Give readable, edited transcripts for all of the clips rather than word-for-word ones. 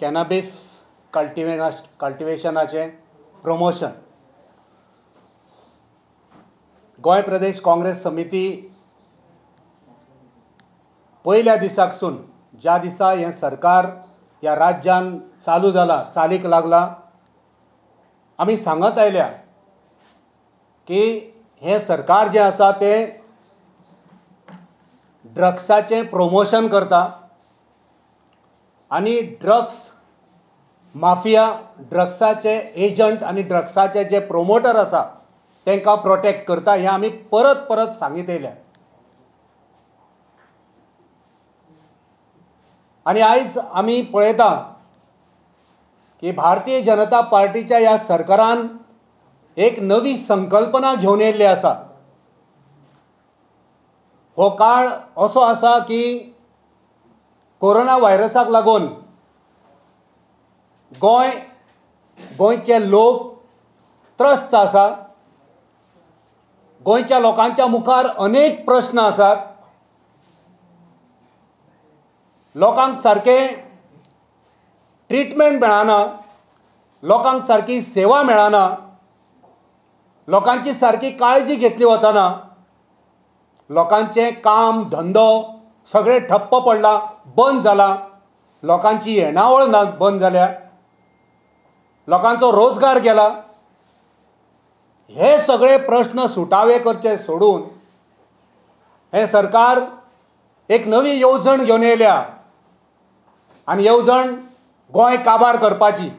कॅनाबीस कल्टिवेशनाचें promotion. Goa Pradesh Congress समिती पयल्या दिसाकसून ज्या दिसा हें सरकार ह्या राज्यान चालू जाला, चालीक लागला, आमी सांगत आयल्या की हें सरकार जें आसा तें ड्रग्साचें प्रमोशन करता आनी ड्रग्स माफिया, ड्रग्साचे एजंट आनी ड्रग्साचे जे प्रोमोटर आसा तांकां प्रोटेक्ट करता, हें आमी परत परत सांगीत येयल्या. आनी आयज आमी पळयता की भारतीय जनता पार्टीच्या ह्या सरकारान एक नवी संकल्पना घेवन येयल्ली आसा. हो काळ असो आसा की कोरोना व्हायरसाक लागून गोंय, गोंयचे लोक त्रस्त आसा. गोंयच्या लोकांच्या मुखार अनेक प्रश्न आसात. लोकांक सारकें ट्रिटमेंट मेळना, लोकांक सारकी सेवा मेळना, लोकांची सारकी काळजी घेतली वचना, लोकांचें काम धंदो सगळें ठप्प पडलां, बंद जालां, लोकांची येणावळ ना बंद जाल्या, लोकांचो रोजगार गेला. हे सगळे प्रश्न सुटावे करचे सोडून हें सरकार एक नवी येवजण घेवन येयल्या आनी येवजण गोंय काबार करपाची,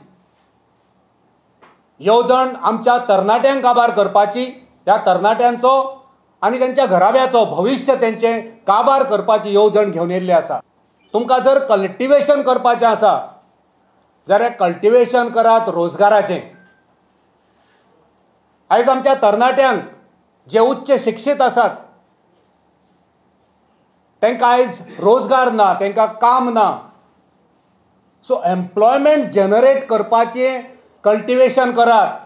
येवजण आमच्या तरणाट्यांक काबार करपाची, ह्या तरणाट्यांचो आनी तेंच्या घराब्याचो भविश्य तेंचें काबार करपाची येवजण घेवन येयल्ली आसा. तुमकां जर कल्टिवेशन करपाचें आसा जाल्यार कल्टिवेशन करात रोजगाराचें. आयज आमच्या तरणाट्यांक जे उच्च शिक्षीत आसात तांकां आयज रोजगार ना, तांकां काम ना. सो एम्प्लॉयमेंट जनरेट करपाचें कल्टिवेशन करात.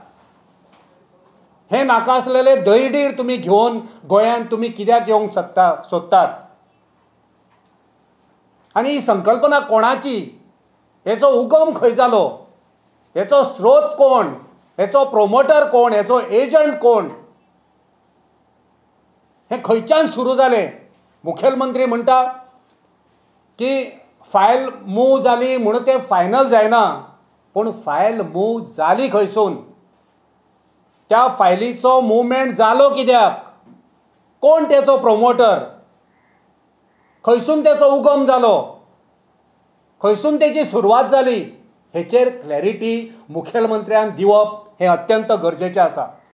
हें नाका आसलेलें दळडीर तुमी घेवन गोंयांत तुमी कित्याक येवंक शकता सोदतात? आनी ही संकल्पना कोणाची, हेचो उगम खंय जालो, हेचो स्रोत कोण, हेचो प्रोमोटर कोण, हेचो एजंट कोण, हें खंयच्यान सुरू जालें? मुखेलमंत्री म्हणटा की फायल मूव जाली म्हणून तें फायनल जायना, पूण फायल मूव जाली खंयसून? त्या फायलीचो मुवमेंट जालो कित्याक? कोण तेचो प्रोमोटर? खंयसून तेचो उगम जालो? खंयसून तेची सुरवात जाली? हेचेर क्लॅरिटी मुखेलमंत्र्यान दिवप हें अत्यंत गरजेचें आसा.